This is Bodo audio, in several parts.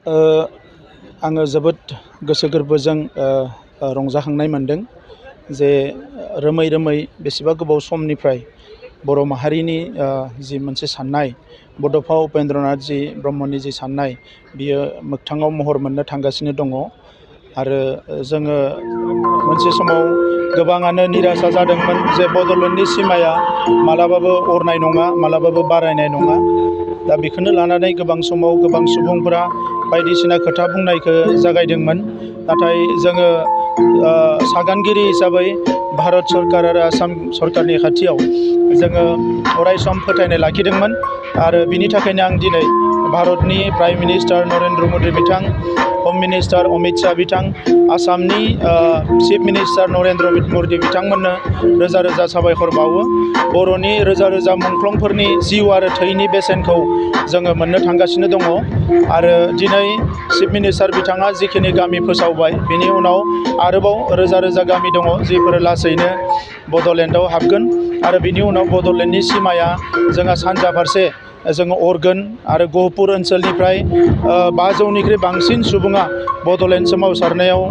आङो जोबोद गोसो गोरबोजों रंजाखांनाय मोनदों जे रोमै रोमै बेसेबा गोबाव समनिफ्राय बर' माहारिनि जि मोनसे साननाय बड'फा उपेन्द्रनाथ जी ब्रह्मनि जि साननाय बियो मोगथाङाव महर मोननो थांगासिनो दङ आरो जोङो मोनसे समाव गोबाङानो निराशा जादोंमोन जे बड'लेण्डनि सिमाया मालाबाबो अरनाय नङा मालाबाबो बारायनाय नङा। दा बेखौनो लानानै गोबां समाव गोबां सुबुंफोरा बायदिसिना खोथा बुंनायखौ जागायदोंमोन। नाथाय जोङो सागानगिरि हिसाबै भारत सरकार आरो आसाम सरकारनि खाथियाव जोङो अरायसम फोथायनाय लाखिदोंमोन आरो बिनि थाखायनो आं दिनै भारतनि प्राइम मिनिस्टार नरेन्द्र मदि बिथां, हम मिनिस्टार अमित शाह बिथां, आसामनि चिफ मिनिस्टार नरेन्द्र मदि बिथांमोननो रोजा रोजा साबायखर बावो। बर'नि रोजा रोजा मुंख्लंफोरनि जिउ आरो थैनि बेसेनखौ जोङो मोननो थांगासिनो दङ आरो दिनै चिफ मिनिस्टार बिथाङा जिखिनि गामि फोसावबाय बेनि उनाव आरोबाव रोजा रोजा गामि दङ जिफोर लासैनो बड'लेण्डआव हाबगोन आरो बिनि उनाव बड'लेण्डनि सिमाया जोंहा सानजा फारसे जोङो अरगोन आरो गहपुर ओनसोलनिफ्राय 500निख्रुइ बांसिन सुबुङा बड'लेण्ड सोमावसारनायाव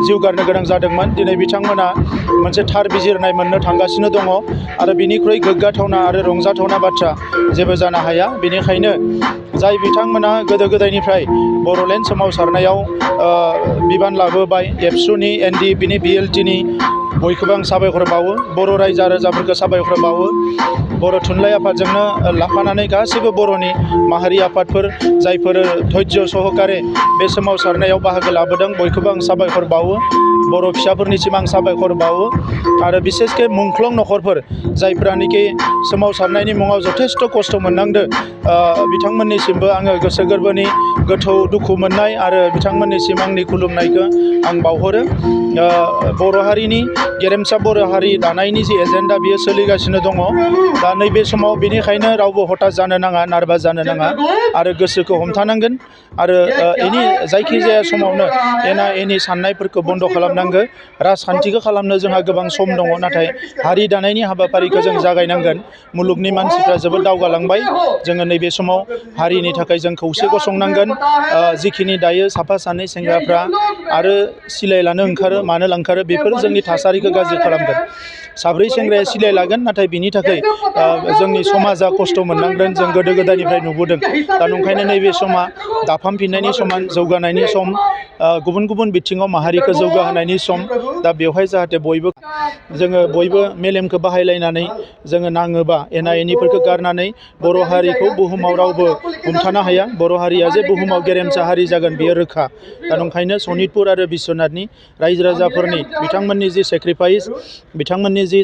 जिउ गारनो गोनां जादोंमोन। दिनै बिथांमोना मोनसे थार बिजिरनाय मोननो थांगासिनो दङ आरो बिनिख्रुइ गोग्गाथावना आरो रंजाथावना बाथ्रा जेबो जानो हाया। बेनिखायनो जाय बिथांमोना गोदो गोदायनिफ्राय बड'लेण्ड सोमावसारनायाव बिबान लाबोबाय, एबसुनि NDPनि BLTनि बयखौबो आं साबायखर बावो। बर' रायजो राजाफोरखौ साबायखर बावो। बर' थुनलाइ आफादजोंनो लाफानानै गासैबो बर'नि माहारि आफादफोर जायफोर धैर्य सहकारे बे सोमावसारनायाव बाहागो लाबोदों बयखौबो आं साबायखर बावो। बर' फिसाफोरनिसिम आं साबायखर बावो आरो बिसेसके मुंख्लं नखरफोर जायफ्रानोखि सोमावसारनायनि मुङाव जथेस्थ' खस्थ' मोननांदों बिथांमोननिसिमबो आङो गोसो गोरबोनि गोथौ दुखु मोननाय आरो बिथांमोननिसिम आंनि खुलुमनायखौ आं बावहरो। बर' हारिनि गेरेमसा बर' हारि दानायनि जि एजेन्डा बियो सोलिगासिनो दङ। दा नैबे समाव बेनिखायनो रावबो हताश जानो नाङा, नार्भास जानो नाङा आरो गोसोखौ हमथानांगोन आरो एनि जायखिजाया समावनो एना एनि साननायफोरखौ बन्द' खालामनांगौ। राजखान्थिखौ खालामनो जोंहा गोबां सम दङ, नाथाय हारि दानायनि हाबाफारिखौ जों जागायनांगोन। मुलुगनि मानसिफ्रा जोबोद दावगालांबाय, जोङो नैबे समाव हारिनि थाखाय जों खौसे गसंनांगोन। जिखिनि दायो साफा सानै सेंग्राफ्रा आरो सिलाय लानो ओंखारो, मानो लांखारो, बेफोर जोंनि थासारिखौ गाज्रि खालामगोन। साब्रै सेंग्राया सिलाय लागोन, नाथाय बिनि थाखाय जोंनि समाजा खस्थ' मोननांगोन, जों गोदो गोदायनिफ्राय नुबोदों। दा नंखायनो नैबे समा दाफामफिननायनि समान, जौगानायनि सम, गुबुन गुबुन बिथिङाव माहारिखौ जौगाहोनायनि सम। दा बेवहाय जाहाथे जोङो बयबो मेलेमखौ बाहायलायनानै जोङो नाङोबा एना एनिफोरखौ गारनानै बर' हारिखौ बुहुमाव रावबो हमथानो हाया। बर' हारिया जे बुहुमाव गेरेमसा हारि जागोन बेयो रोखा। दा नंखायनो सनितपुर आरो बिश्वनाथनि रायजो राजाफोरनि बिथांमोननि जि सेक्रिफाइस, बिथांमोननि जि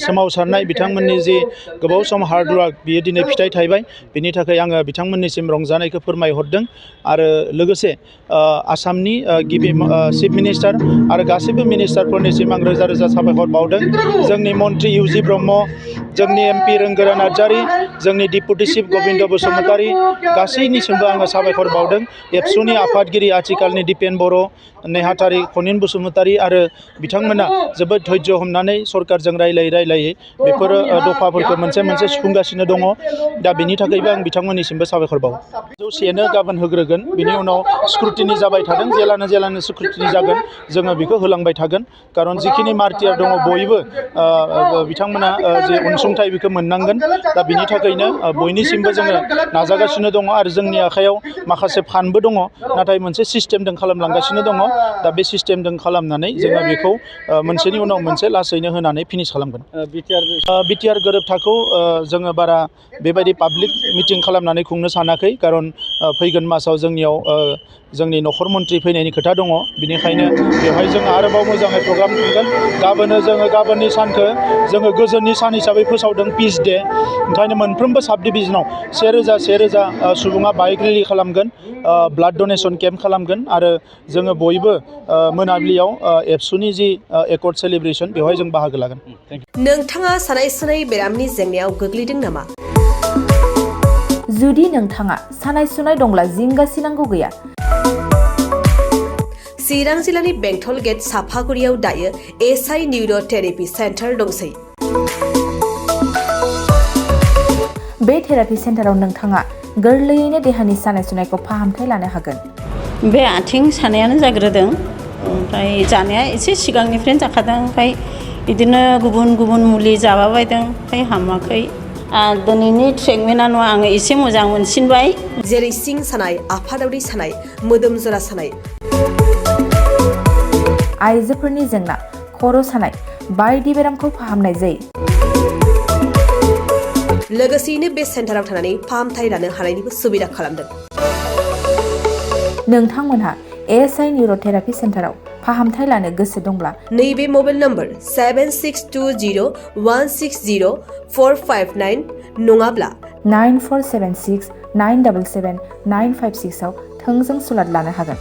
सोमावसारनाय, बिथांमोननि जि गोबाव सम हार्डवार्क बियो दिनै फिथाइ थायबाय। बिनि थाखाय आङो बिथांमोननिसिम रंजानायखौ फोरमायहरदों आरो लोगोसे आसामनि गिबि चिफ मिनिस्टार आरो गासैबो मिनिस्टारफोरनिसिम आं रोजा रोजा साबायखर बावदों। जोंनि मन्त्रि इउ ब्रह्म, जोंनि MP रोंगोरा नार्जारि, जोंनि डिपुटि चिफ गबिन्द बसुमतारी, गासैनिसिमबो आङो साबायखर बावदों। एबसुनि आफादगिरि आथिखालनि दिपेन बर', नेहाथारि खनिन बसुमतारी आरो बिथांमोना जोबोद धैर्य हमनानै सरकारजों रायलायै बेफोर दफाफोरखौ मोनसे मोनसे सुफुंगासिनो दङ। दा बेनि थाखायबो आं बिथांमोननिसिमबो साबायखर बावो। 100 गाबोन होग्रोगोन, बिनि उनाव स्क्रुटिनि जाबाय थादों, जेलानो स्क्रुटिनि जागोन जोङो बेखौ होलांबाय थागोन। खारन जिखिनि मार्टियार दङ बयबो बिथांमोना जे अनसुंथाइ बेखौ मोननांगोन। दा बिनि थाखायनो बयनिसिमबो जोङो नाजागासिनो दङ आरो जोंनि आखायाव माखासे फान्डबो दङ, नाथाय मोनसे सिस्टेमजों खालामलांगासिनो दङ। दा बे सिस्टेमजों खालामनानै जोङो बेखौ मोनसेनि उनाव मोनसे लासैनो होनानै फिनिश खालामगोन। बिटिआर गोरोबथाखौ जोङो बारा बेबायदि पाब्लिक मिटिं खालामनानै खुंनो सानाखै, खारन फैगोन मासाव जोंनियाव जोंनि नखर मन्थ्रि फैनायनि खोथा दङ। बेनिखायनो बेवहाय जोङो आरोबाव मोजाङै प्रग्राम खुंगोन। गाबोननि सानखौ जोङो गोजोननि सान हिसाबै फोसावदों, पिस डे। ओंखायनो मोनफ्रोमबो साब डिभिजनाव 1000 सुबुङा बाइक रेलि खालामगोन, ब्लाड डनेसन केम्प खालामगोन आरो जोङो बयबो मोनाबिलियाव एबसुनि जि एकर्ड सेलिब्रेसन बेवहाय जों बाहागो लागोन। नोंथाङा सानाय सुनाय बेरामनि जेंनायाव गोग्लैदों नामा? जुदि नोंथाङा सानाय सुनाय दंब्ला जिंगासिनांगौ गैया। चिरां जिल्लानि बेंटल गेट साफागुरियाव दायो SI निउर' थेरापि सेन्टार दंसै। बे थेरापि सेन्टाराव नोंथाङा गोरलैयैनो देहानि सानाय सुनायखौ फाहामथाय लानो हागोन। बे आथिं सानायानो जाग्रोदों ओमफ्राय जानाया एसे सिगांनिफ्रायनो जाखादों ओमफ्राय बिदिनो गुबुन गुबुन मुलि जाबाबायदों ओमफ्राय हामाखै दिनैनि ट्रिटमेन्टआनो आङो एसे मोजां मोनसिनबाय जेरै सिं सानाय आफादावरि सानाय मोदोम जरा सानाय आइजोफोरनि जेंना खर' सानाय बायदि बेरामखौ फाहामनाय जायो लोगोसेयैनो बे सेन्टाराव थानानै फाहामथाय लानो हानायनिबो सुबिदा खालामदों नोंथांमोनहा एएसआइ निउर'थेरापि सेन्टाराव फाहामथाय लानो गोसो दंब्ला नैबे मबाइल नम्बर 7620160459 नङाब्ला 9476977956 आव थोंजों सुलाद लानो हागोन